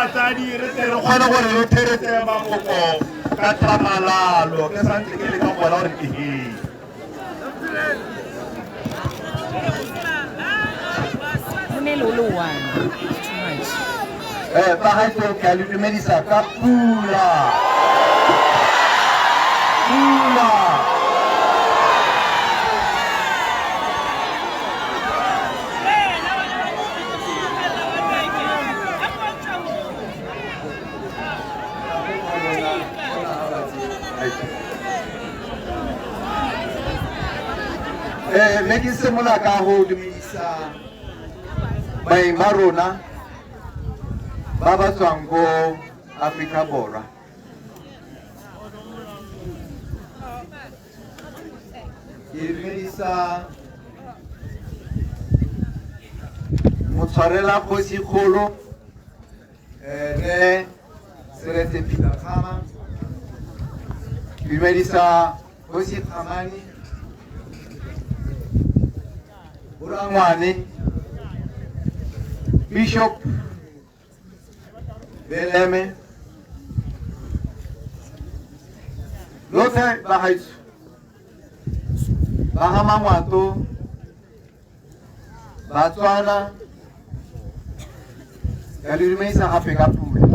Batsadi re tle re kgone gore re theretse mafoko ka tlhamalalo. Ke santse ke le ka bona gore ehe. Monele o le one. It's too much. Bagaetsho, ke a le dumedisa ka pula. Pula. Mme ke simolola ka go dumedisa baeng ba rona ba ba tswang ko Afrika Borwa. Ke dumedisa motshwarela kgosi kgolo Rre Seretse Peter Khama. Ke dumedisa kgosi Kgamane Borangwane, Bishop Beleme, lotlhe bagaetsho ba ga Mangwato, Batswana, ka le dumedisa gape ka pula.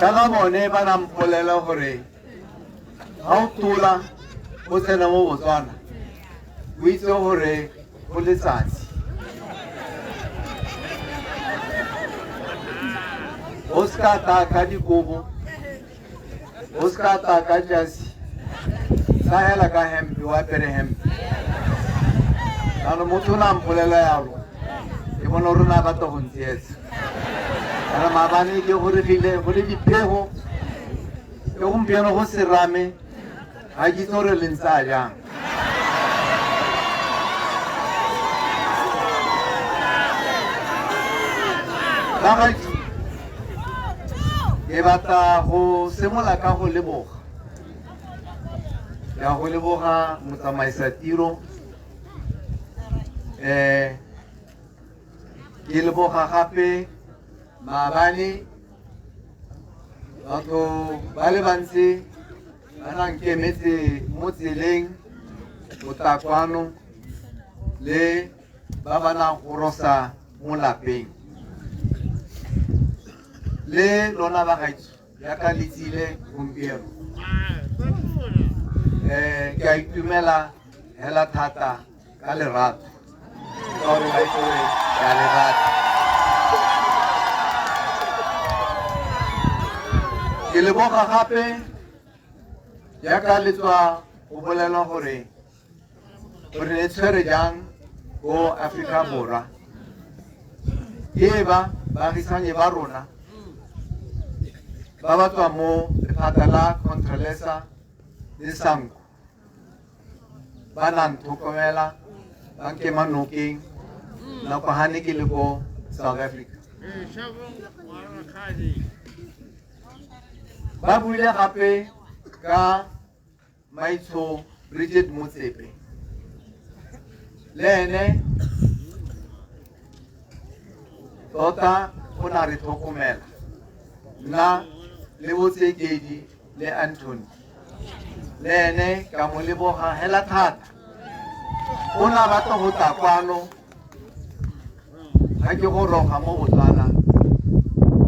Ka ga bone ba na mpolela gore ga o tola o tsena mo Botswana o itse gore go letsatsi, o se ka tla ka dikobo, o se ka tla ka jasi, sa hela ka hempe, o apere hempe. Jaanong motho o ne a mpolela yalo, ke bona gore o ne a batla go ntsietsa. Kana maabane ke goregile go le diphego, ke gompieno go serame, ga ke itse gore le ntsaya jang. Bagaetsho, ke batla go simolola ka go leboga. Ke a go leboga motsamaisa tiro. Ke leboga gape maabane batho ba le bantsi ba na nkemetse mo tseleng go tla kwano le ba ba nang gorosa mo lapeng. Le lona bagaetsho jaaka le tsile gompieno, ke a itumela hela thata ka lerato, ka gore ba itse gore ke a le rata. Ke leboga gape jaaka le tswa go bolelwa gore gore le tshwere jang ko Afrika Borwa. Ke ba baagisani ba rona ba ba tswa mo lephata la Contralesa le Sanco ba na ntlhokomela, ba nkema nokeng nako ga ne ke le ko South Africa. Ba buile gape ka Maitsho Bridget Motsepe, le ene tota o na re tlhokomela, nna le Botsekedi le Anthony, le ene ka mo leboga hela thata. O na batla go tla kwano ga ke goroga mo Botswana,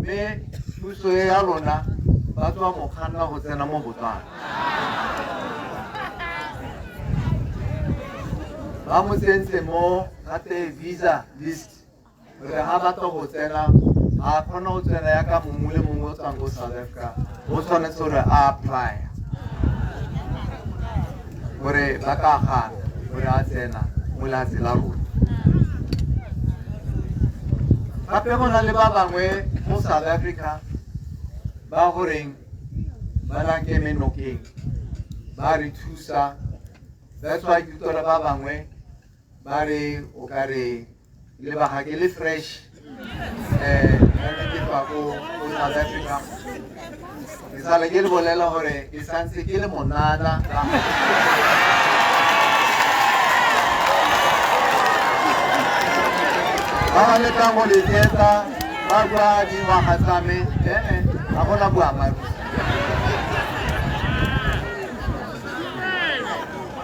mme puso e ya rona ba tswa mo kganna go tsena mo Botswana, ba mo tsentse mo gate visa list gore ga batla go tsena ga kgona go tsena yaka mongwe le mongwe o tswang ko South Africa, o tshwanetse gore a apply gore ba ka gana gore a tsena mo lehatshe la rona. Gape go na le ba bangwe mo South Africa ba goreng ba na keme nokeng ba re thusa. That's why ke utlwa ba bangwe ba re o ka re lebaga ke le fresh, ne ke tswa ko South Africa, ke Sale ke le bolela gore ke santse ke le monana. Ba ba lekang go le tsietsa ba bua dingwaga tsa me, ee, ga gona boammaaruri.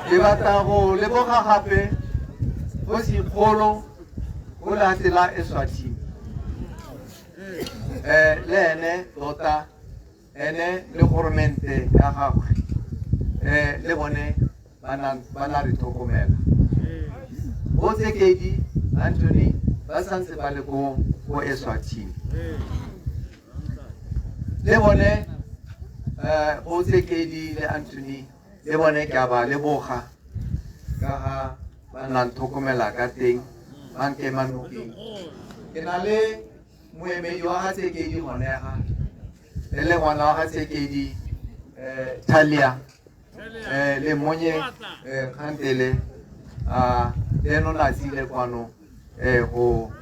Ke batla go leboga gape kgosikgolo go lehatshe la Eswatini. Le ene tota ene le goromente ya gagwe le bone ba na re tlhokomela. Bo Tsekedi Anthony ba santse ba le ko Eswatini. Le bone bo Tsekedi le Anthony le bone ke a ba leboga ka ga ba nna ntlhokomela ka teng, ba nkema nokeng. Ke na le moemedi wa ga Tsekedi gone ga e le ngwana wa ga Tsekedi, Thalia, le monye, Kgantele, le ene o ne a tsile kwano, go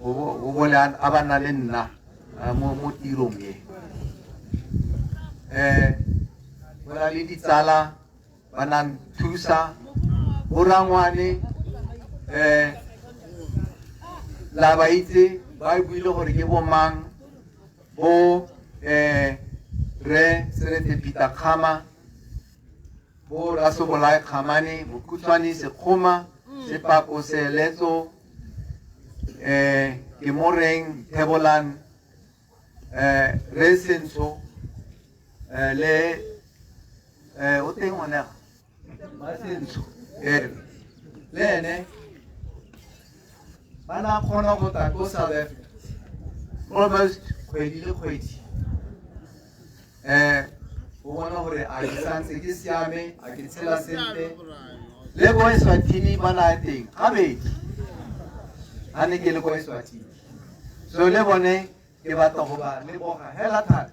bole a ba nna le nna mo tirong e. Go na le ditsala ba na nthusa, borangwane, la ba itse ba buile gore ke bomang, bo re Seretse Peter Kgama, bo Rasobolae Kgamane, Bokhutshwane Sekgoma, Sepako Seeletso, ke Moreng Thebolang, re Sentsho, le o teng one Masentsho, le ene ba na kgona go tla ko South Africa almost kgwedi le kgwedi, go bona gore a ke santse ke siame, a ke tshela sentle. Le ko Eswatini ba na teng gabedi ga ne ke le ko Eswatini. So le bone ke batla go ba leboga hela thata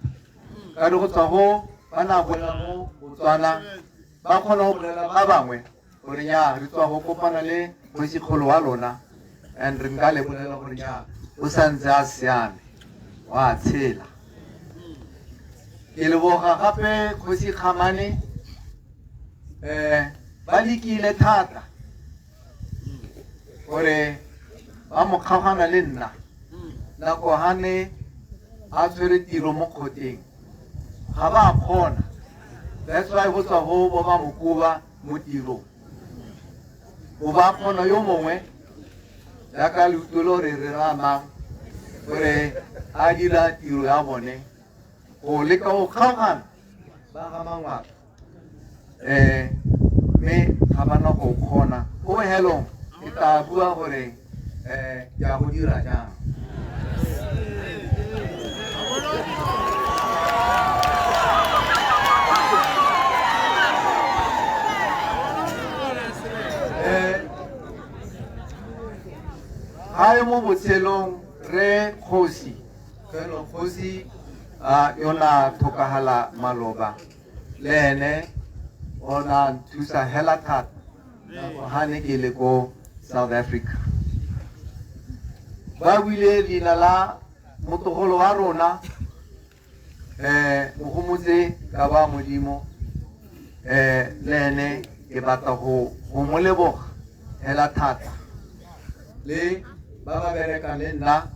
ka re go tswa go ba na boela mo Botswana ba kgona go bolela ba bangwe gore nya re tswa go kopana le kgosikgolo wa lona, and re nka le bolela gore nya o santse a siame, wa tshela. Ke leboga gape kgosi Kgamane, ba lekile thata gore ba mo kgaogana le nna nako ha ne a tshwere tiro mo kgoteng, ga ba kgona. That's why go tswa go bo ba mo koba mo tirong, o ba kgona yo mongwe jaaka le utlwile gore re ramang gore a dira tiro ya bone go leka go kgaogana ba ga Mangwato, mme ga ba na go kgona. Ko bohelong ke tla bua gore ke a go dira jang. Ga e mo botshelong re kgosi felo kgosi a yona tlhokagala maloba, le ene o na nthusa hela thata nako ga ne ke le ko South Africa. Ba buile leina la motlogolo wa rona, Mogomotse ka ba Modimo, le ene ke batla go mo leboga hela thata, le ba ba berekang le nna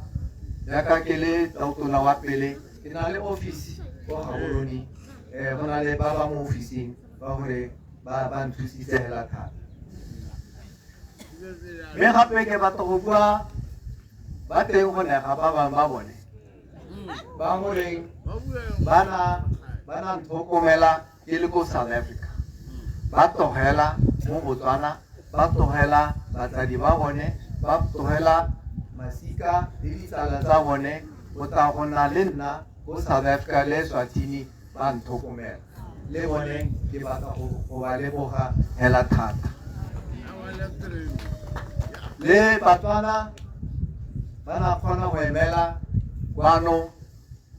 jaaka ke le tautona wa pele. Ke na le office ko Gaborone, go na le ba ba mo officing ba gore ba nthusitse hela thata. Mme gape ke batla go bua ba teng go nega ba bangwe ba bone ba goreng ba na ntlhokomela ke le ko South Africa, ba tlogela mo Botswana, ba tlogela batsadi ba bone, ba tlogela masika le ditsala tsa bone go tla go nna le nna ko South Africa le Eswatini, ba ntlhokomela. Le bone ke batla go ba leboga hela thata. Le Batswana ba na kgona go emela kwano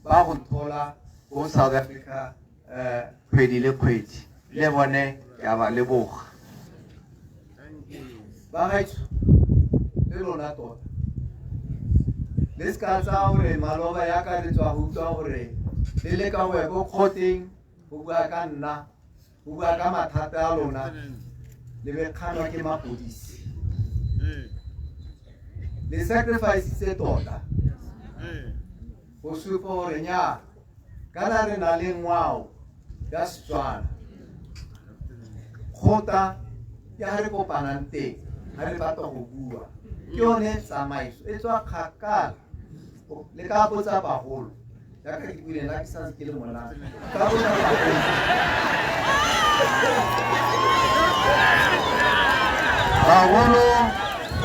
ba go nthola ko South Africa, kgwedi le kgwedi, le bone ke a ba leboga. Bagaetsho le lona tota le se ka tsaya gore maloba yaka re tswa go utlwa gore Le leka go ya ko kgoteng go bua ka nna, go bua ka mathata a lona, le be kganwa ke mapodisi. Le sacrifice tota go supa gore nya kana re na le ngwao ya Setswana. Kgota ke ha re kopanang teng, ha re batla go bua. Ke yone tsamaiso e tswa kgakala. Le ka botsa bagolo, jaaka ke buile nna ke santse ke le monana. Ka botsa bagolo.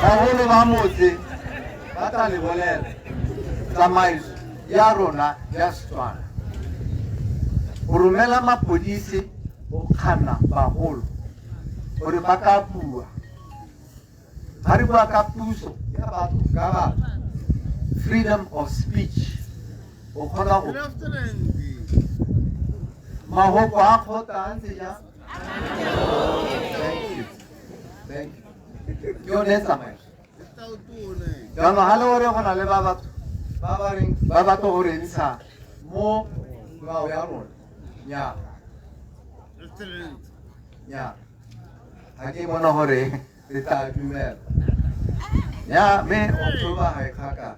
Bagolo ba motse ba tla le bolela tsamaiso ya rona ya Setswana. Go romela mapodisi go kganna bagolo gore ba ka bua. Ha re bua ka puso ya batho ka batho, freedom of speech, o kgona go mahoko a kgotla a ntse jang? Thank you. Thank you. Ke yone tsamaiso. Jaanong ha le gore go na le ba batho ba ba reng ba batla go re ntsha mo ngwao ya rona. Nnyaa. Nnyaa. Ga ke bona gore re tla dumela. Ya mme October ga e kgakala.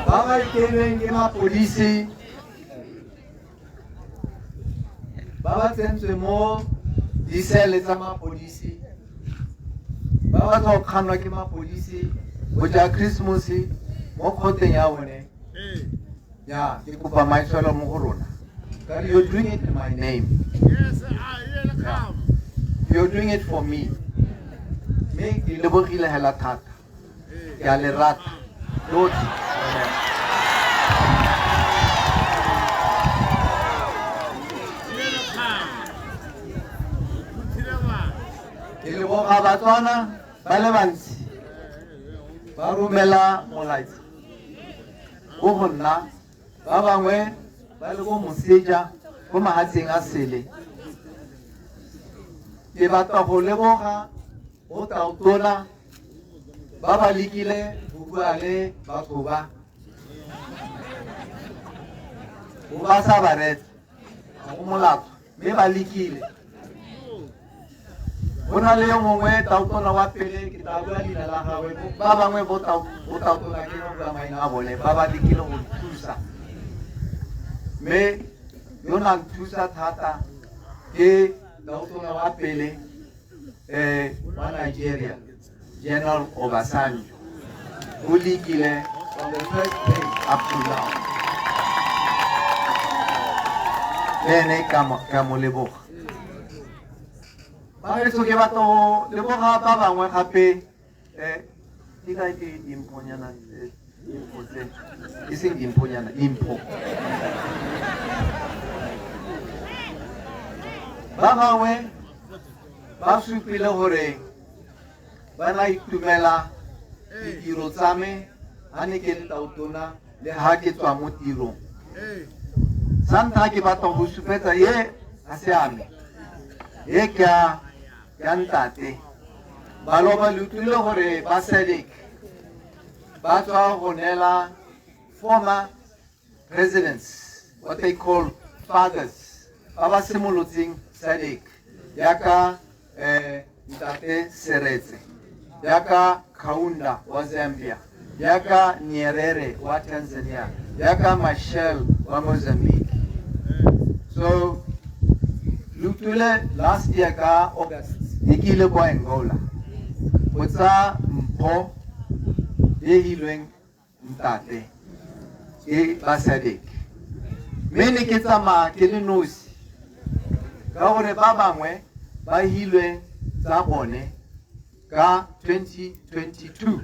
Ba ba iteilweng ke mapodisi ba ba tsentswe mo disele tsa mapodisi ba ba tla go kgannwa ke mapodisi go ja Christmas mo kgoteng ya bone. Ya, ke kopa maitshwaro mo go rona. Ka you're doing it in my name. Yes, I You're doing it for me. Mme ke lebogile hela thata. Ke a le rata lotlhe. Ke leboga Batswana ba le bantsi ba romela molaetsa ko go nna, ba bangwe ba le ko moseja ko mahatsheng a sele. Ke batla go leboga go tautona ba ba lekile go bua le batho ba go ba sa ba reetsa, ga go molato, mme ba lekile. Go na le yo mongwe tautona wa pele, ke tla bua leina la gagwe, ba bangwe bo tautona ke go bua maina a bone, ba ba lekile go nthusa, mme yo na nthusa thata ke tautona wa pele wa Nigeria, General Obasanjo. O lekile from the first day up to now. Le ene ka mo leboga. Bagaetsho, ke batla go leboga ba bangwe gape. Di kae ke dimphonyana, dimpho tse e seng dimphonyana, dimpho. Ba bangwe ba supile gore ba na itumela ditiro tsa me ha ne ke le tautona le ha ke tswa mo tirong. Sa ntlha ke batla go supetsa ye ga se ame, ye ke ya ntate. Baloba le utlwile gore ba SADC ba tswa go neela former presidents, what they call fathers, ba ba simolotseng SADC, yaka ntate Seretse, yaka Kaunda wa Zambia, yaka Nyerere wa Tanzania, yaka Machel wa Mozambique. So le utlwile last year ka August ne ke ile kwa Angola go tsa mpho e hilweng ntate ke ba SADC, mme ne ke tsamaya ke le nosi ka gore ba bangwe ba hilwe tsa bone ka 2022.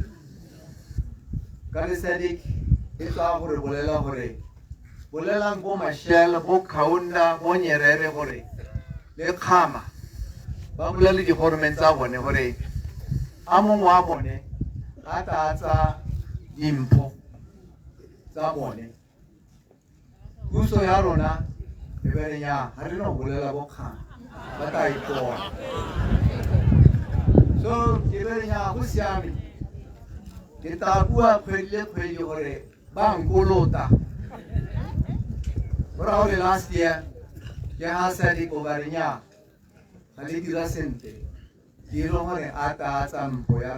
Ka le SADC e tswa gore bolela gore bolelang bo Machel, bo Kaunda, bo Nyerere gore le Khama ba bolele di-government tsa bone gore a mongwe wa bone a tla tsa dimpho tsa bone. Puso ya rona e be re nya ga re no bolela bo Khama ba tla ipona. So ke be re nya go siame, ke tla bua kgwedi le kgwedi gore ba nkolota. Go raya gore last year ke ha SADC o ba re nya ga le dira sentle, ke ile gore a tlatsa mpho ya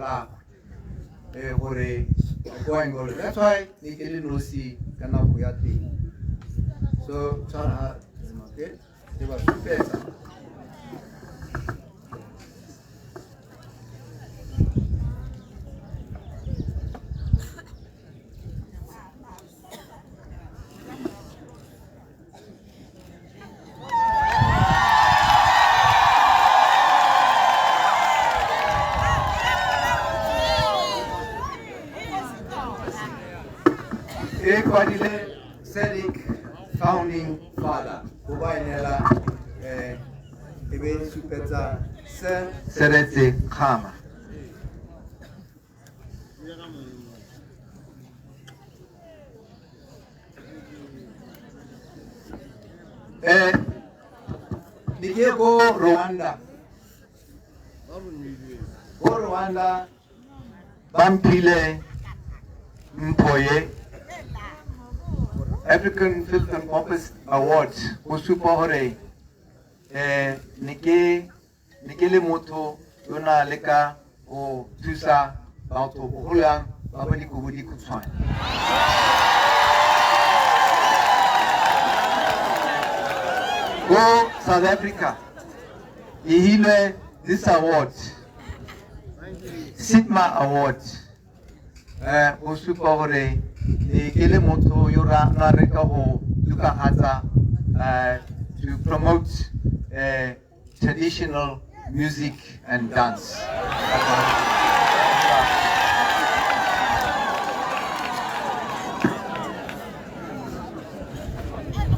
gagwe gore going gore. That's why ne ke le nosi ka nako ya teng. So tshwara ha ke ke ba supetsa. E kwadile SADC founding father go ba enela e be supetsa se Seretse Khama. Ne ke ko Rwanda. Ko Rwanda ba mphile mpho ye African Philanthropist Award go supa gore ne ke le motho yo na le ka go thusa batho bogolo yang ba ba dikobo dikhutshwane. Ko South Africa e hilwe this award, Sigma Award, go supa gore ne ke le motho yo na re ka go tokafatsa, to promote traditional music and dance.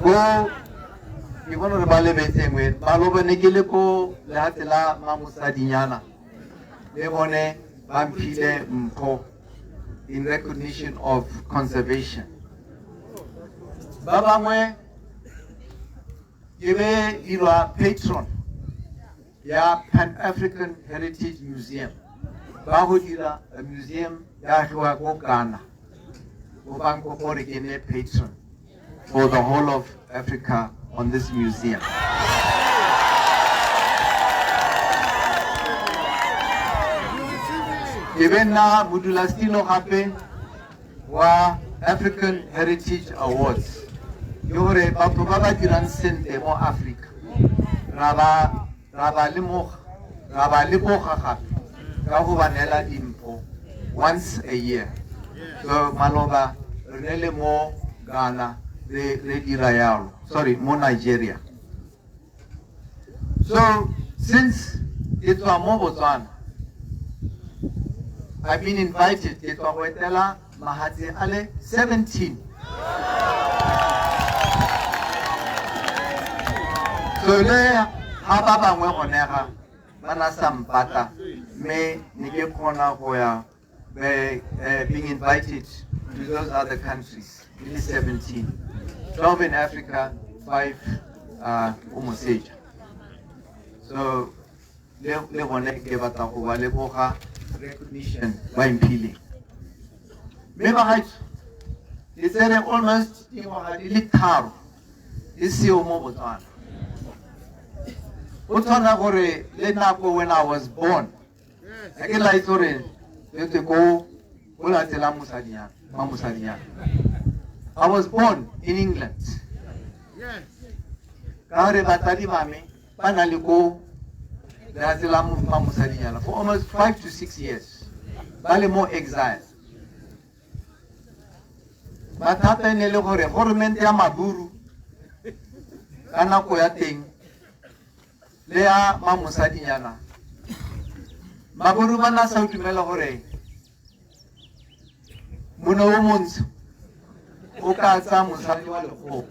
Ko ke bona re ba lebetse ngwe maloba ne ke le ko lehatshe la Mamosadinyana, le bone ba mphile mpho in recognition of conservation. Ba bangwe ke be dirwa patron ya Pan African Heritage Museum, ba go dira a museum ya agiwa ko Ghana, go ba nkopa gore ke nne patron for the whole of Africa on this museum. Ke be nna modulasetilo gape wa African Heritage Awards, ke gore batho ba ba dirang sentle mo Africa ra ba lemoga, ra ba leboga gape ka go ba neela dimpho once a year. So maloba re ne le mo Ghana re dira yalo, sorry, mo Nigeria. So since ke tswa mo Botswana, I've been invited ke tswa go etela mahatshe a le 17. So le ha ba bangwe gonega ba na sa mpata, mme ne ke kgona go ya being invited to those other countries, really 17, 12 in Africa, 5 ko moseja. So le gone ke batla go ba leboga recognition ba mphileng. Mme bagaetsho, ke tsere almost dingwaga di le 3 e seo mo Botswana. Go tshwana gore le nako when I was born, ga ke la itse gore le tswe ko lefatshe la mosadinyana, mamosadinyana. I was born in England. Ka gore batsadi ba me ba na le ko lefatshe la mamosadinyana for almost 5 to 6 years, ba le mo exile. Mathata e ne le gore government ya Maburu ka nako ya teng le ya mamosadinyana, Maburu ba na sa dumela gore monna o montsho o ka tsaya mosadi wa lekgowa.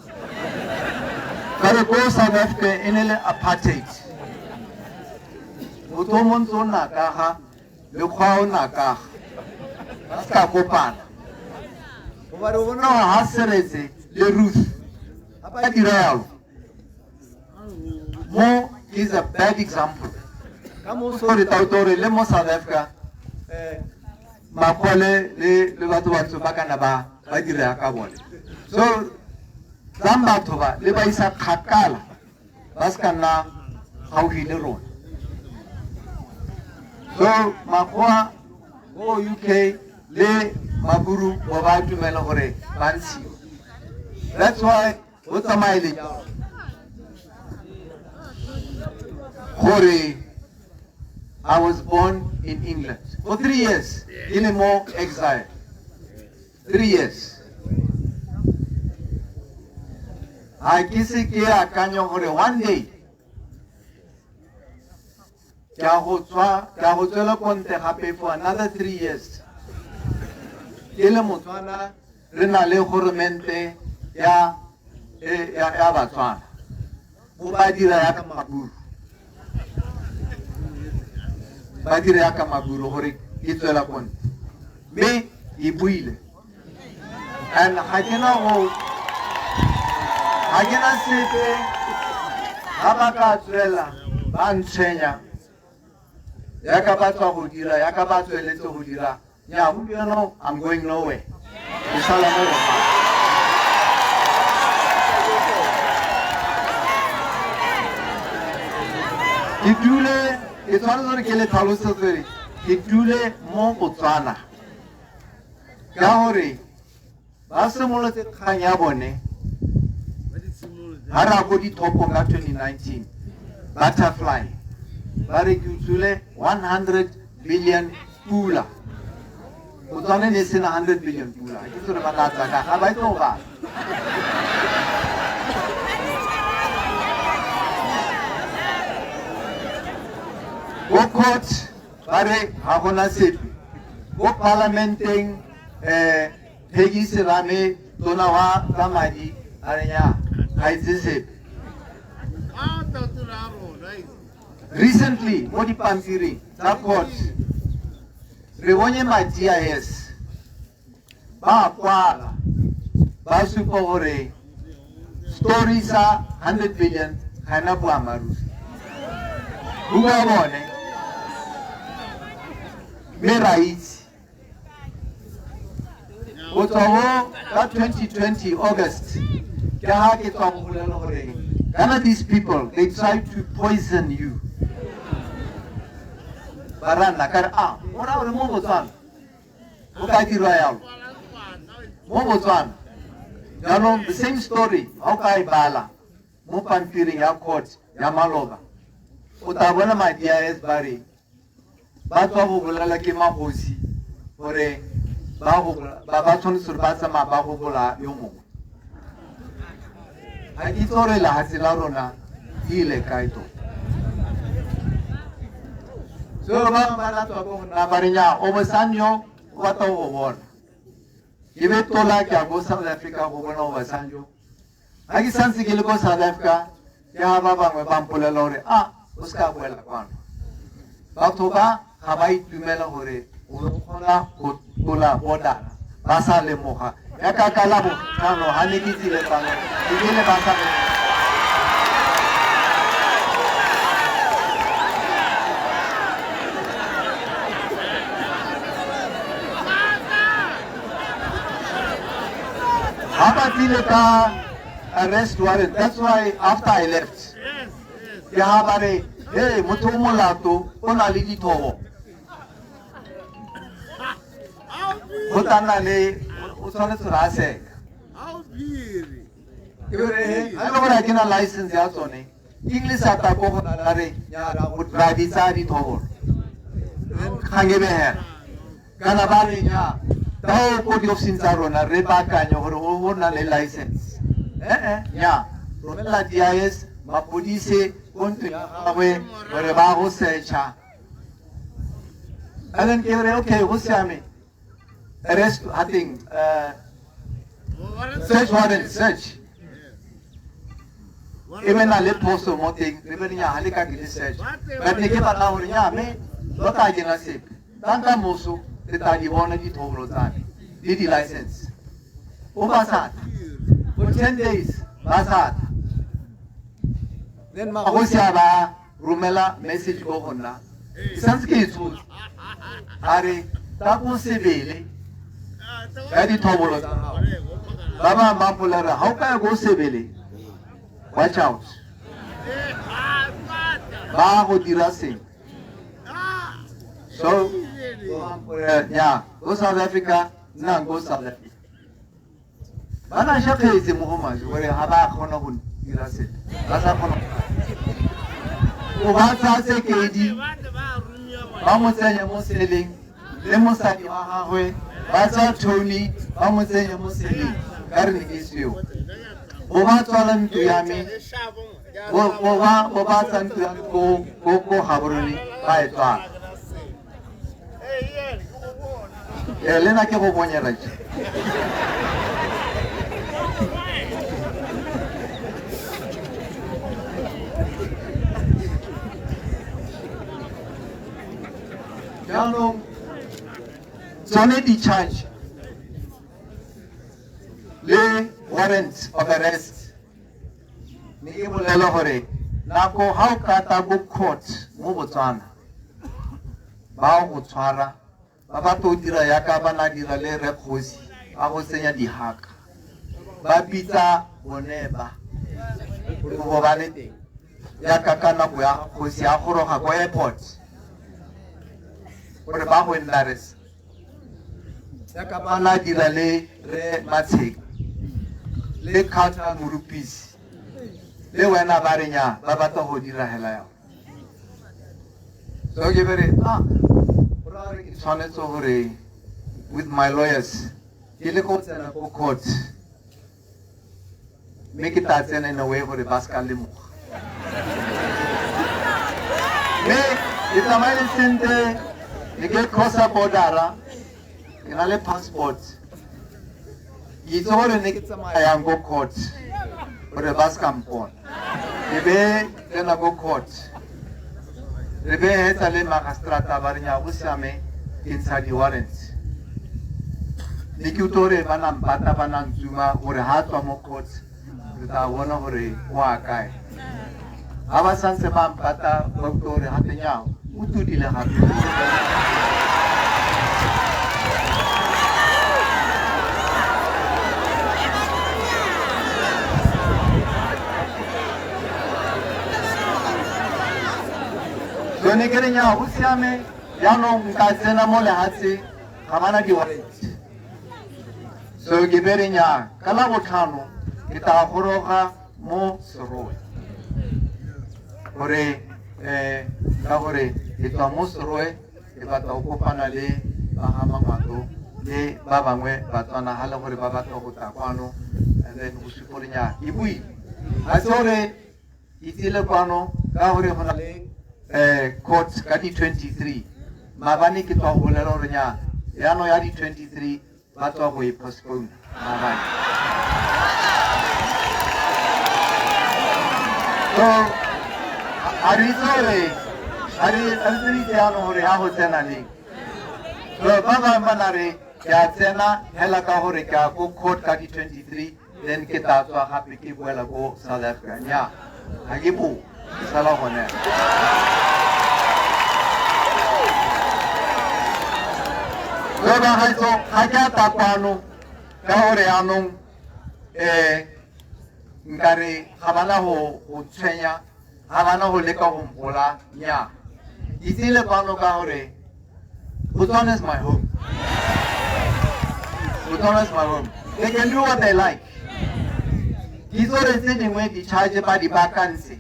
Ka re ko South Africa e ne le apartheid, motho o montsho o na ka ga lekgowa o na ka ga, ba se ka kopana. Goba re bona gore ha Seretse le Ruth ba dira yalo, mo is a bad example. Ka moso re tla utlwa gore le mo South Africa makgole le batho batsho ba kana ba ba dira ka bone. So tsang batho ba le ba isa kgakala, ba se ka nna gaufi le rona. So makgowa ko UK le maburu bo ba dumela gore ba ntshiwe. That's why o tsamaye le gore I was born in England for 3 years, ke le mo exile 3 years. Ga ke se ke akanya gore one day ke a go tswa, ke a go tswela ko ntle gape for another 3 years ke le Motswana, re na le goromente ya Batswana, bo ba dira yaka maburu, ba dira yaka maburu gore ke tswela ko ntle. Mme ke buile and ga ke na sepe. Ga ba ka tswela ba ntshwenya yaka ba tswa go dira, yaka ba tsweletse go dira nya gompieno, I'm going nowhere, ke sala mo Botswana. Ke dule, ke tshwanetse gore ke le tlhalosetse gore ke dule mo Botswana ka gore ba simolotse kgang ya bone ga re ya ko dithopong ka 2019, butterfly, ba re ke utswile 100 billion pula. Botswana ne e sena 100 billion pula. Ke tsore ba tla tsaka ga ba itse go bala. Ko court ba re ga gona sepe. Ko parlamenteng Peggy Serame, tona wa tsa madi, a re nya ga itse sepe. Recently mo dipampiring tsa court re bonye ma GIS ba kwala ba supa gore story sa 100 billion ga ena boammaaruri, bua bone, mme ra itse go tswa mo ka 2020 August ke ga ke tswa go bolela gore kana these people, they try to poison you. Ba ra nna ka re a o ra gore mo Botswana o ka dirwa yalo mo Botswana. Jaanong the same story ga o ka e bala mo pampiring ya court ya maloba, o tla bona madi a s ba re ba tswa go bolela ke magosi gore ba tshwanetse gore ba tsamaya ba go bola yo mongwe. Ga ke itse gore lehatshe la rona di ile kae tota. So ba ba la tswa ko go nna ba re nya Obasanjo o batla go bona. Ke be tola ke ya ko South Africa go bona Obasanjo. Ga ke santse ke le ko South Africa ke ga ba bangwe ba mpolela gore a o se ka boela kwano, batho ba ga ba itumela gore o kgona go tlola border ba sa lemoga yaka ka la botlhano ga ne ke tsile kwano ebile ba sa lemoga. Ga ba tsile ka arrest warrant. That's why after I left ke ga ba re, hey, motho o molato o na le dithobo, go tla nna le o tshwanetse re a seka. Ke re ga e le gore ga ke na license ya tsone, english a tla ko go la re ra di tsaya dithobolo, kgang e begela kana ba re nya tao ko diofising tsa rona re baakanye gore o na le license. Ee, nya romela DIS mapodise ko ntlong ya gagwe gore ba go searcha. And then ke re okay, go siame, arrest I think search warrant, search e be na le phoso mo teng. Re be re nya ga le ka ke le search, but ne ke batla gore nya me tota ke na sepe tang ka moso re tla di bona dithobolo tsa me le di-license. O ba sa tla for 10 days, ba sa tla. Then magosi a ba romela message ko go nna. Ke santse ke e tshotse. A re tla ko Sebele ka dithobolo tsa gago. Ba bangwe ba mpolelela ga o ka ya ko Sebele, watch out. Ba go dira sengwe. So, ya, ko South Africa, nna ko South Africa. Ba na shakgetse mo go maswe gore ga ba kgona go dira sepe, ba sa kgona go ba tsaya Tsekedi ba mo tsenya mo seleng le mosadi wa gagwe, ba tsaya Tony ba mo tsenya mo seleng ka re ne ke seo. Bo ba tswala ntlo ya me, bo ba tsaya ntlo ya me ko Gaborone ba e tswala. Ee, le nna ke go bonyela je. Jaanong tsone di-charge le warrant of arrest ne ke bolela gore nako ga o ka ta ko court mo Botswana ba go tshwara ba batla go dira yaka ba na dira le Rre Kgosi ba go tsenya dihaka ba bitsa bone ba gore bo ba le teng yaka ka nako ya kgosi a goroga ko airport gore ba go embarrass yaka ba na dira le Rre Matsheka le Carter Morupisi le wena ba re nya ba batla go dira hela yao. So ke bere ah go raya gore ke tshwanetse gore with my lawyers ke le go tsena ko court mme ke tla tsena in a way gore ba se ka lemoga mme ke tsamaile sentle ne ke crossa border-a ke na le passport ke itse gore ne ke tsamaya yang ko court gore ba se ka mpona ke be tsena ko court re be hetsa le magistrata ba re nya go siame ke ntsha di-warrants ne ke utlwa gore ba na mpata ba na ntsuma gore ha tswa mo court re tla bona gore o a kae ga ba santse ba mpata ba utlwa gore gape nyao o tudile gape. So ne ke re nya go siame jaanong nka tsena mo lehatsheng ga bana di-warrant. So ke be re nya ka la botlhano ke tla goroga mo Serowe gore ka gore ke tswa mo Serowe ke batla go kopana le ba ga Mangwato le ba bangwe Batswana ga le gore ba batla go tla kwano and then go supa gore nya ke buile ga se gore ke tsile kwano ka gore go na le court ka di-23 maabane ke tswa go bolela gore nya jaanong ya di-23 ba tswa go e postpone maabane. So a re itse gore a re itse jaanong gore ya go tsena leng. So ba bangwe ba na re ke a tsena hela ka gore ke a ko court ka di-23 then ke tla tswa gape ke boela ko South Africa. Nya ga ke bo ke sala gone. So ba gaetso ga ke a tla kwano ka gore yaanong nkare ga bana go tshwenya ga bana go leka go mpola nya ke tsile kwano ka gore Botswana is my home. Botswana is my home. They can do what they like. Ke itse gore tse dingwe di-charge ba di baakantse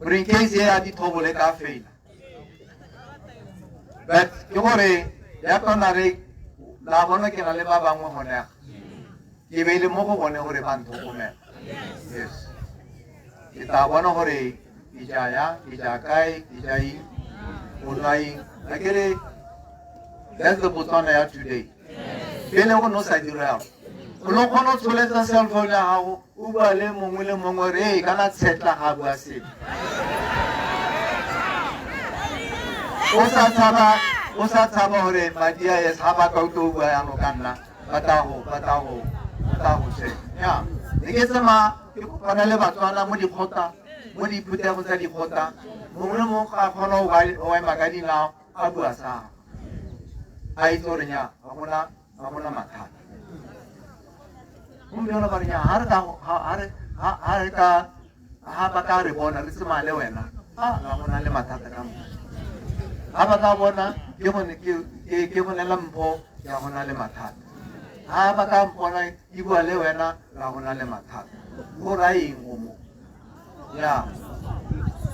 gore in case e ya dithobole ka faila. But ke gore ya tona re la bona ke na le ba bangwe gone ke beile mo go bone gore ba ntlhokomela. Yes. Ke tla bona gore ke ja yang, ke ja kae, ke ja eng, o nwa eng. Akere that's the Botswana ya today. Pele go no sa dira yalo. O no kgona go tsholetsa cell phone ya gago o bua le mongwe le mongwe re ee kana tshetla ga bua sepe. O sa tshaba o sa tshaba gore madi a yes ga ba ka utlwa o bua yalo ka nna ba tla go ba tla go ba tla go tshwenya. Ya ne ke tsamaya ke kopana le Batswana mo dikgotla mo diphuthego tsa dikgotla. Mongwe le mongwe a kgona go ema ka dinao a bua sa a itse gore nya ga gona mathata. Gompieno ba re nya ha re ka ha re ka ha ba ka re bona re tsamaya le wena a ga gona le mathata ka mo ha ba ka bona ke gone ke go nela mpho ya gona le mathata ha ba ka mpona ke bua le wena ga gona le mathata go raya eng o mo ya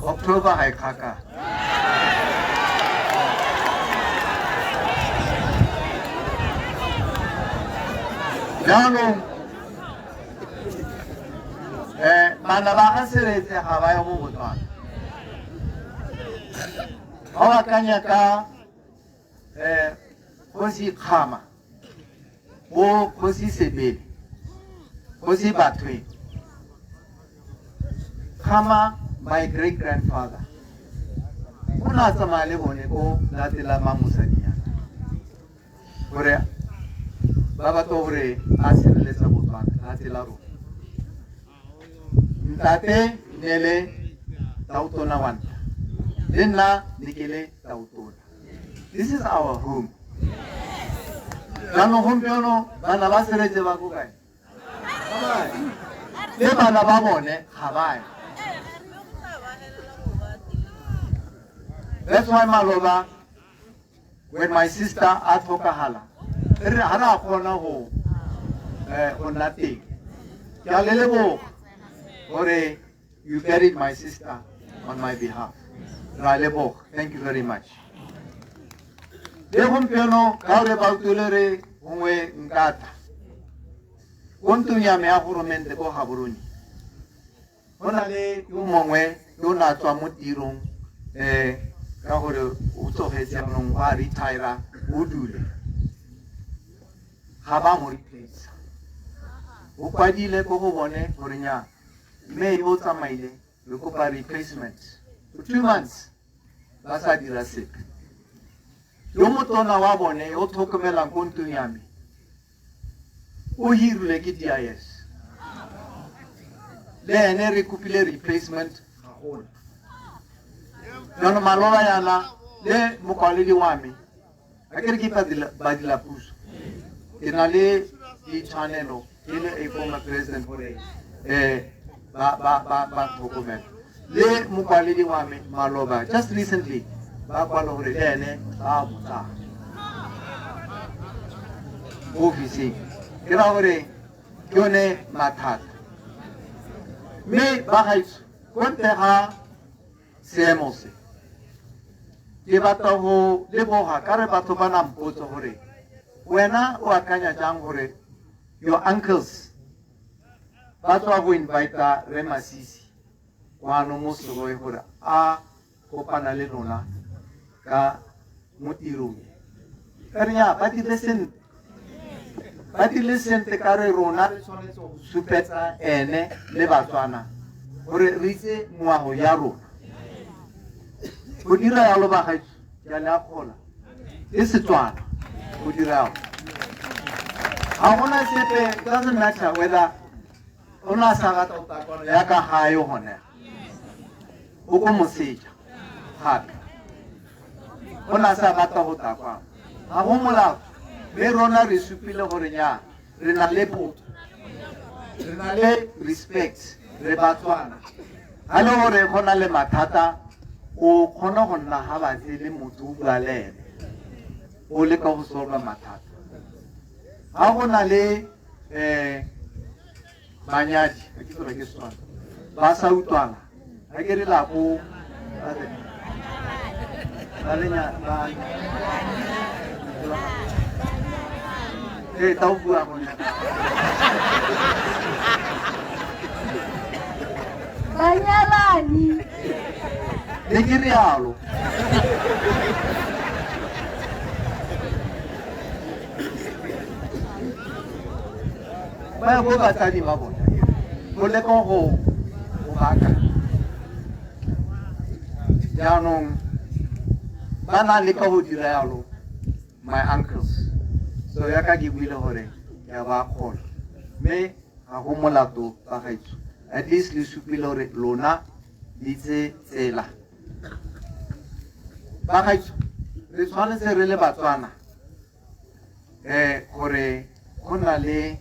October ga e kgakala. Jaanong bana ba ga Seretse ga ba ye go Botswana. Ga o akanya ka Kgosi Kgama, bo Kgosi Sebele, Kgosi Bathweng. Kgama, my great grandfather, o ne a tsamaya le bone ko latela Mamosadinyana gore ba batla gore a sireletsa Botswana latela rona. Ntate ne le tautona wa ntlha, le nna ne ke le tautona. This is our home. Jaanong gompieno bana ba Seretse ba ko kae? Le bana ba bone ga ba ye. That's why maloba when my sister a tlhokagala re ga re a kgona go nna teng. Ke a le leboga gore you buried my sister on my behalf. Ra leboga. Thank you very much. Le gompieno ka gore ba utlwile re gongwe nkata ko ntlong ya me ya goromente ko Gaborone go na le yo mongwe yo o ne a tswa mo tirong ka gore o tsogetse jaanong wa retire o dule ga ba mo replace. O kwadile ko go bone gore nya mme yo o tsamaile re kopa replacement for 2 months ba sa dira sepe. Yo motona wa bone yo tlhokomelang ko ntlong ya me o hirilwe ke DIS, le ene re kopile replacement ga gona. Jaanong maloba yana le mokwaledi wa me a ke re ke badirapuso, ke na le ditshwanelo ke le a former president gore ba tlhokomela. Le mokwaledi wa me maloba just recently ba kwala gore le ene ba botsa ofising. Ke ra gore ke yone mathata. Mme ba gaetsho ko ntle ga seemo se ke batla go leboga ka re batho ba na mpotsa gore wena o akanya jang gore your uncles ba tswa go invita Re Masisi kwano mo Serowe gore a kopana le lona ka mo tirong. Ka re ya ba dirile sentle, ba dirile sentle ka re rona re tshwanetse go supetsa ene le Batswana gore re itse ngwao ya rona. Go dira yalo ba gaetsho ke a le akgola ke Setswana go dira yalo. Ga gona sepe, it doesn't matter whether o ne a sa rata go tla kwano ya ka gae gone o ko moseja gape o ne a sa rata go tla kwano, ga go molato. Mme rona re supile gore nya re na le botho, re na le respect, re Batswana. Ga le gore go na le mathata o kgona go nna ga batse le motho o bua le ene o leka go solve mathata. Ga go na le banyadi ke tsore ke Setswana ba sa utlwana ga ke re la ko ba lenya ba ee ta o bua gone banyalani ne ke rialo. Ba ya ko batsadi ba bona go leka go baakanya. Jaanong ba na leka go dira yalo my uncles, so yaka ke buile gore ke a ba kgola mme ga go molato ba gaetsho, at least le supile gore lona le itse tsela. Bagaetsho, re tshwanetse re le Batswana gore go na le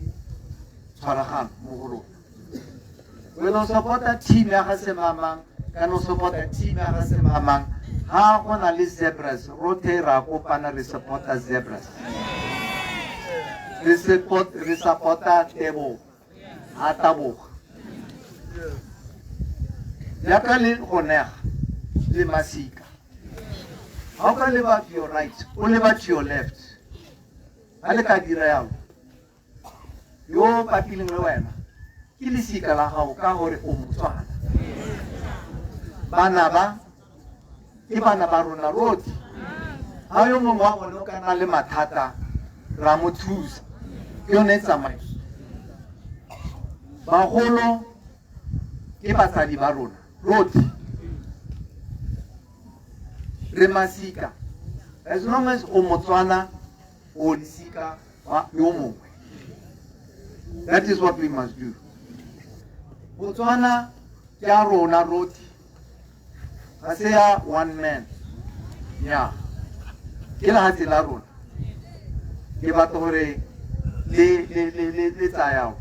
tshwaragano mo go rona. Wena o support-a team ya ga semamang kana o support-a team ya ga semamang, ha go na le Zebras rothe ra kopana re support-a Zebras, re support-a Tebogo a taboga jaaka le go nega le masika. Ha o ka leba to your right, o leba to your left, ha le ka dira yalo, yo o bapileng le wena ke lesika la gago ka gore o Motswana. Bana ba ke bana ba rona rotlhe. Ha yo mongwe wa bone o ka nna le mathata, ra mo thusa. Ke yone tsamaiso. Bagolo ke batsadi ba rona rotlhe, re masika. As long as o Motswana, o lesika wa yo mongwe. That is what we must do. Botswana ke ya rona rotlhe, ga se ya one man. Nya, ke lehatshe la rona. Ke batla gore le tsayao.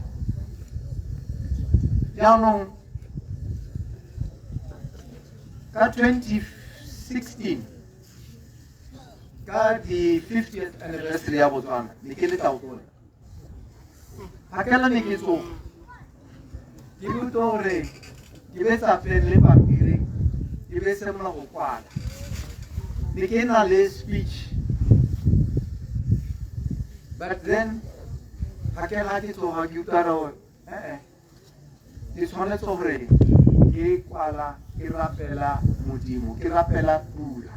Jaanong ka 2016, ka di 50th anniversary ya Botswana, ne ke le tautona. Phakela ne ke tsoga, ke utlwa gore ke betsa pen le pampiri, ke be simolola go kwala. Ne ke na le speech, but then phakela ha ke tsoga ke utlwa gore ke tshwanetse gore ke kwala, ke rapela Modimo, ke rapela pula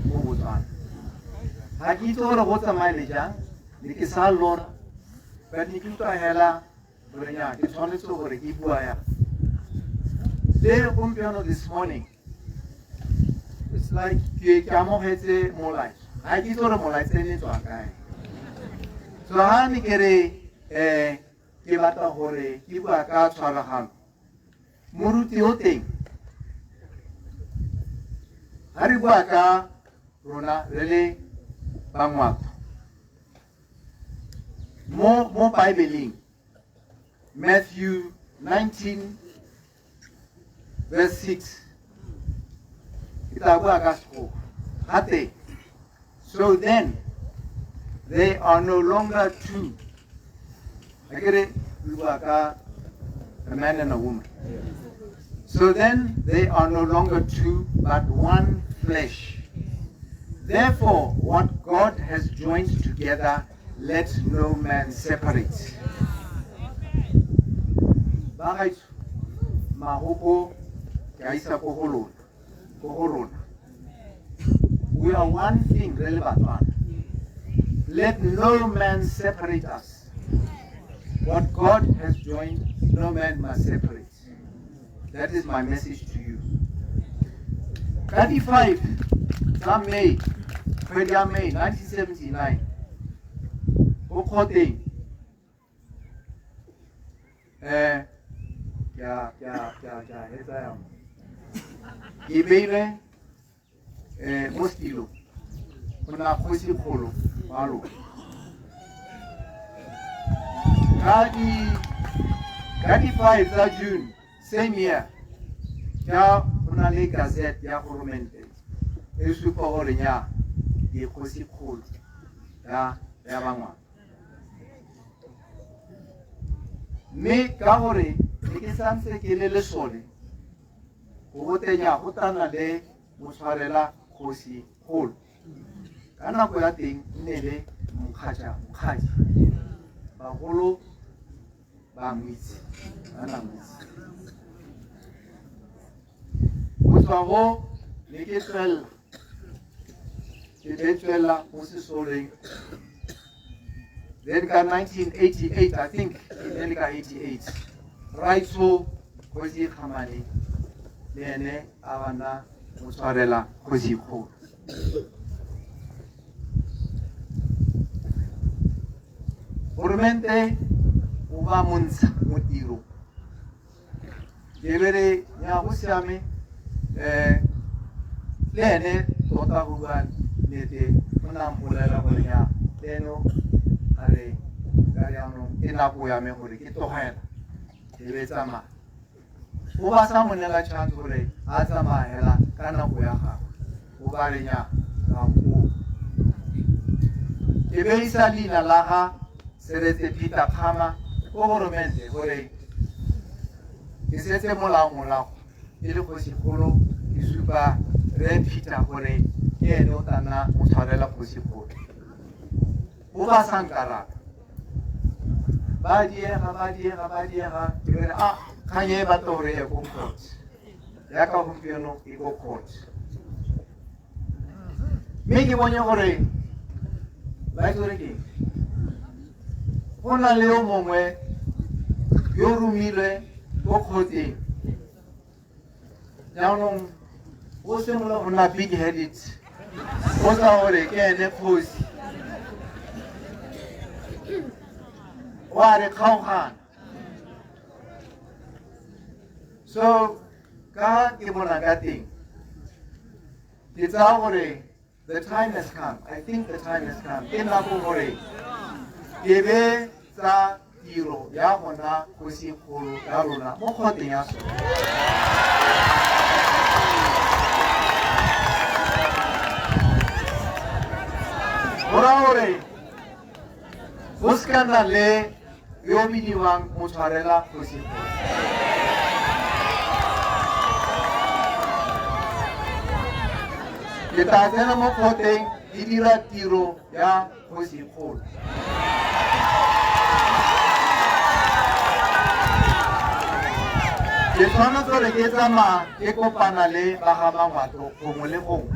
mo Botswana. Ga ke itse gore go tsamaile jang, ne ke sa lora, but ne ke utlwa hela gore nya ke tshwanetse gore ke bua ya. Le gompieno this morning, it's like ke amogetse molaetsa. Ga ke itse gore molaetsa e ne tswa kae. So ha ne ke re ke batla gore ke bua ka tshwaragano, moruti o teng ha re bua ka rona re le Bangwato mo Bible, Matthew 19 verse 6, ke tla bua ka Sekgowa gate, "So then they are no longer two." Akere re bua ka a man and a woman. "So then they are no longer two, but one flesh. Therefore, what God has joined together, let no man separate." Bagaetsho, mahoko ke a isa ko go lona, ko go rona. We are one thing, re le Batswana. Let no man separate us. What God has joined, no man must separate. That is my message to you. Ka di 5 tsa May, kgwedi ya May 1979, ko kgoteng, ke a hetsa yang. Ke beilwe mo setilo go nna kgosi kgolo wa lona. Ka di 5 tsa June same year, ka go na le gazette ya goromente e supa gore nya ke kgosi kgolo ya Bangwato. Mme ka gore ne ke santse ke le lesole, go botenya go tana le motshwarela kgosi kgolo. Ka nako ya teng nne le mokgatša mokgadi, bagolo ba mo itse, ba na mo itse. Go tswa go ne ke tswelela, ke be tswelela mo sesoleng. Then ka 1988, I think e ne le ka 88, raitsho kgosi Kgamane le ene a bana motshwarela kgosi kgolo. Goromente o ba montsha mo tirong, ke be re ya go siame. Le ene tota go bua nnete o ne a mpolelela gore nya le ene a re ka jaanong ke nako ya me gore ke tlogela e be tsamaya. O ba sa mo neela chance gore a tsamaya hela ka nako ya gagwe, o ba re nya ka koo. Ke beisa leina la ga Seretse Peter Kgama ko goromente gore ke setse molao morago e le kgosikgolo, ke supa Rre Peter gore ke ene o tla nna motshwarela kgosikgolo. O ba sa nkaraba, ba diega ba diega ba diega, ke re a kgang e batla gore ye ko court, yaka gompieno e ko court. Mme ke bone gore ba itse gore ke go na le yo mongwe yo romilwe ko kgotseng, jaanong o simolola go nna big headed, o sa gore ke ene kgosi, o a re kgaogana. So ka ke bona ka teng, ke tsaya gore the time has come. I think the time has come. Ke nako gore ke be tsa tiro ya gona kgosikgolo ya rona mo kgoteng ya sone. Go raya gore go se ka nna le yo bidiwang motshwarela kgosikgolo. Ke tla tsena mo kgoteng ke dira tiro ya kgosikgolo. Ke tshwanetse gore ke tsamaya ke kopana le ba ga Mangwato gongwe le gongwe,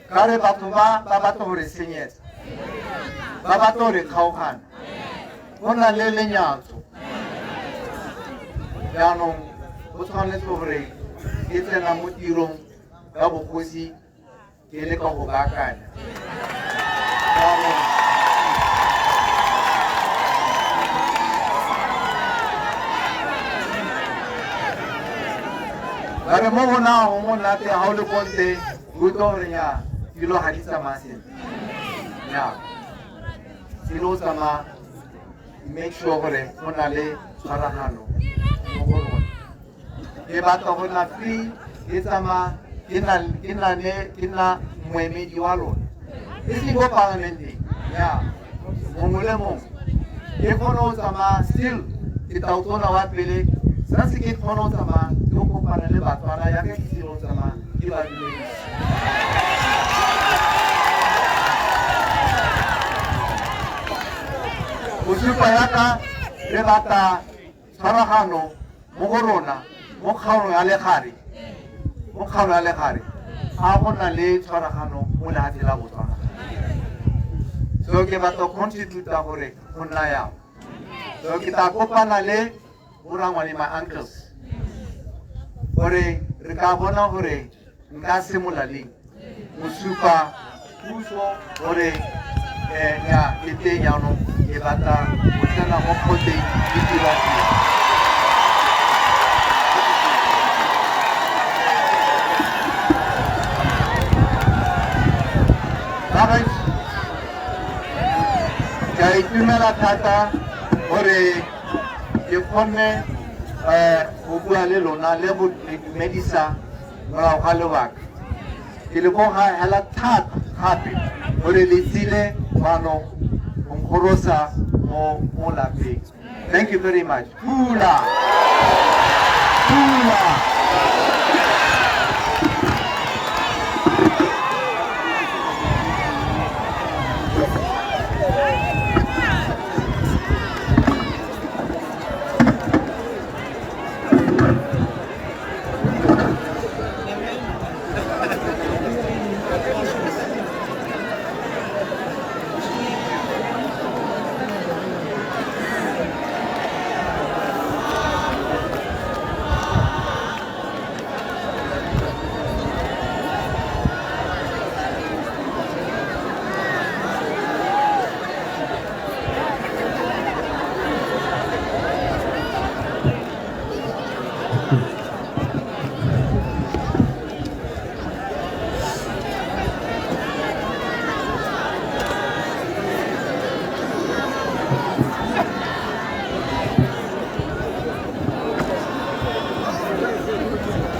ka re batho ba ba batla gore senyetsa, ba batla gore kgaogana, go na le lenyatso. Jaanong go tshwanetse gore ke tsena mo tirong ya bogosi ke le ka go baakanya. Jaanong ba re mo go na go monate ga o le ko ntle, o utlwa gore nya dilo ga di tsamaya sentle. Nya dilo tsamaya, make sure gore go na le tshwaragano mo go rona. Ke batla go nna free, ke tsamaya ke nna moemedi wa lona, e seng ko parlamenteng ya mongwe le mongwe. Ke kgone go tsamaya still ke tautona wa pele, santse ke kgone go tsamaya ke go kopana le Batswana yaka ke tsile go tsamaya ke ba dumedisa. Go supa yaka re batla tshwaragano mo go rona mo kgaolong ya legare, mo kgaolong ya legare ga go na le tshwaragano mo lehatshe la Botswana. So ke batla go contributa gore go nna yang. So ke tla kopana le borangwane, my uncles, gore re ka bona gore nka simolola leng go supa puso gore ya ke teng jaanong, ke batla go tsena mo kgoteng ke dira tiro. Bagaetsho, ke a itumela thata gore ke kgonne go bua le lona le go le dumedisa morago ga lebaka. Ke leboga hela thata gape gore le tsile kwano go nkgorosa mo lapeng. Thank you very much. Pula! Pula!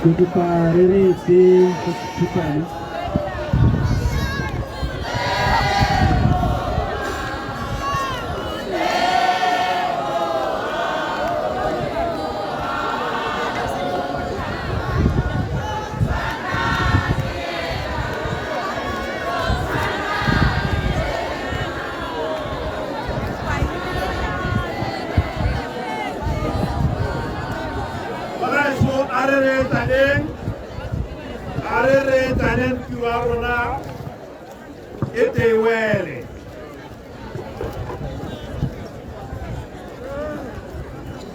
Ke kopa re reetse go sekhutshwane. Bagaetsho, a re reetsaneng, a re reetsaneng, tiro ya rona e teiwele.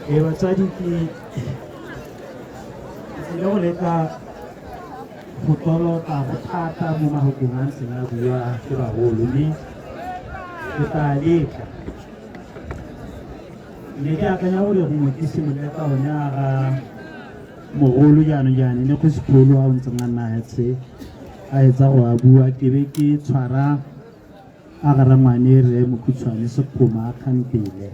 Ee batswadi, ke tlile go leka go toloka go thata mo mafokong a ntseng a bua ke bagolo, mme ke tla leka. Ne ke akanya gore gongwe ke simolole ka one a ga mogolo jaanong jaana ne go sekolo a o ntseng a nna etse a etsa go a bua, ke be ke tshwara a ga rangwane re Mokhutshwane Sekgoma a kgantele.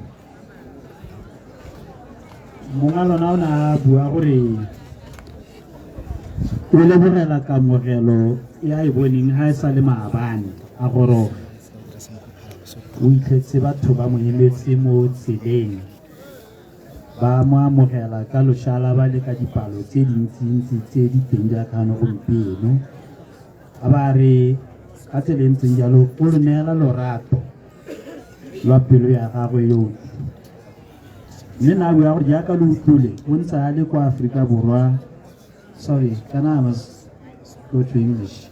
Mongwe lona o ne a bua gore o lebogela kamogelo ya e boneng ha e sa le maabane a goroga, o itlhetse batho ba mo emetse mo tseleng, ba mo amogela ka loshala, ba le ka dipalo tse dintsintsi tse di teng jaaka ano gompieno. A ba re ka tsela e ntseng jalo o lo neela lorato lwa pelo ya gagwe yotlhe, mme na bua gore jaaka lo utlwile o ntse a le kwa Aforika Borwa. Sorry, kana I must go to English.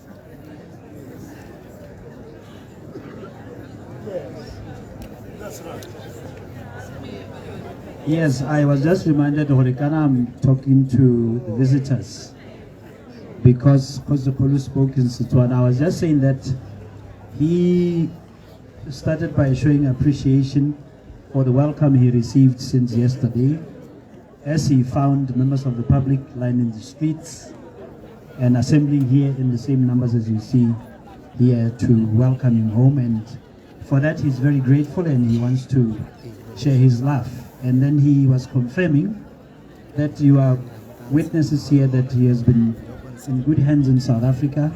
Yes, I was just reminded, gore kana I'm talking to the visitors because Kgosikgolo spoke in Setswana. I was just saying that he started by showing appreciation for the welcome he received since yesterday, as he found members of the public lining the streets and assembling here in the same numbers as you see here to welcome him home. And for that, he's very grateful and he wants to share his love. And then he was confirming that you are witnesses here that he has been in good hands in South Africa.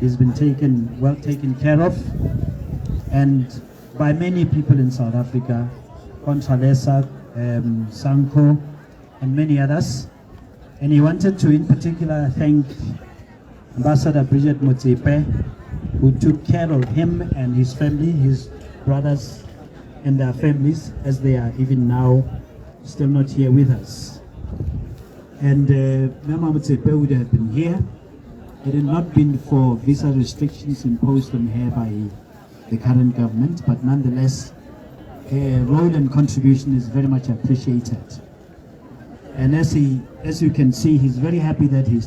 He's been well taken care of, and by many people in South Africa, Contralesa, Sanko, and many others. And he wanted to, in particular, thank Ambassador Bridget Motsepe, who took care of him and his family, his brothers and their families, as they are even now still not here with us. And Mama Motsepe would have been here had it not been for visa restrictions imposed on her by the current government, but nonetheless, her role and contribution is very much appreciated. And as you can see, he's very happy that he's